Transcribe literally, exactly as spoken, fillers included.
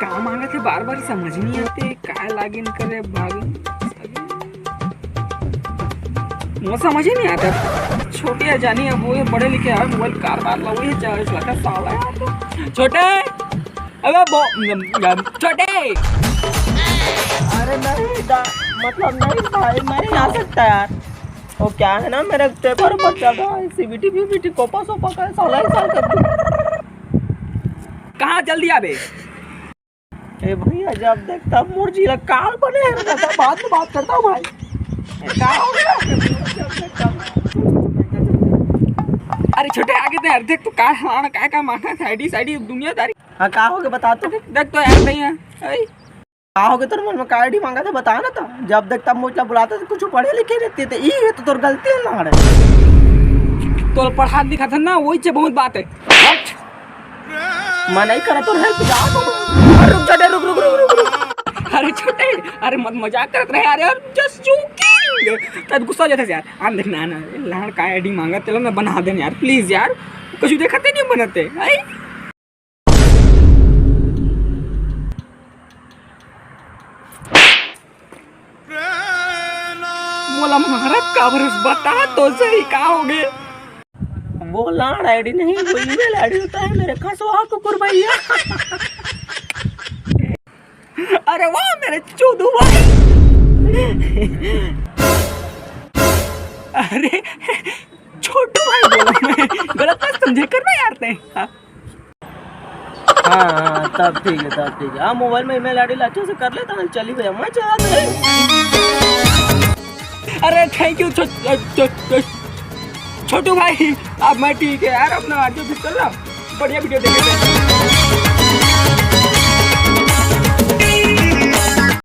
का मांगत हे बार बार, समझ नहीं आते, काय login करे, भाग, मोर समझ ही नहीं आता। छोटे जानी, अब वो पढ़े लिखे यार, मोबाइल कार बार ला, वही चार्ज लगा साला यार। छोटे, अबे बो-, छोटे। अरे नहीं दा-, मतलब नहीं भाई, मैं नहीं आ सकता यार। वो क्या है ना, मेरा पेपर बच जाता है, सीबीटी, पीबीटी, कोपा सोपा का साला ही साल कर। कहाँ, जल्दी आबे। ए भैया, जब देख तब मोर जी ला काल बने है, मैं तो बाद में बात करता हूँ भाई। ए, का हो गया? अरे छोटे, आगे तो यार देख, तू का हलाना, काय का मांगा था, आईडी साइडी दुनियादारी। हाँ, का हो गया, बता तो। देख तो यार, नहीं है। ऐ। का हो गया, तोर मन में का आईडी मांगा था, बता ना तो। जब देख तब मोर ला बुलाता तो कुछ पढ़े लिखे रहते थे, ई है तो तोर गलती है ना रे। तोर पढ़ा लिखा था ना, वही से बहुत बात है। हट। मैं नहीं करा तो help, जा तो। अरे रुक जा, रुक, रुक, रुक, रुक, रुक। अरे छोटे, अरे मत मजाक करत रहे यार, यार, just joking। तब गुस्सा हो जाता है यार। आन देखना, आना, लाड़ का आईडी मांगा, तेला ना बना देना यार, please यार। कुछ देखते नहीं बनते, आई? मोला मारत काबर हस? बता तो सही, का हो गे? वो लाड़ आईडी नहीं, वो ईमेल आईडी होता है मेरे खसवा कुकुर भैया। अरे वाह मेरे चोदू भाई। अरे छोटू भाई बोला मैं, गलत मत समझे करना यार तैं। हाँ। हाँ, हाँ, तब ठीक है, तब ठीक है। हाँ, मोबाइल में ईमेल आईडी ला अच्छे से कर लेता ना, चली भैया, मैं चला दे। अरे thank you छो-, छो-, छो-, छोटू भाई, अब मैं ठीक है यार, अपना आगे भी चल रहा, बढ़िया वीडियो देखेंगे।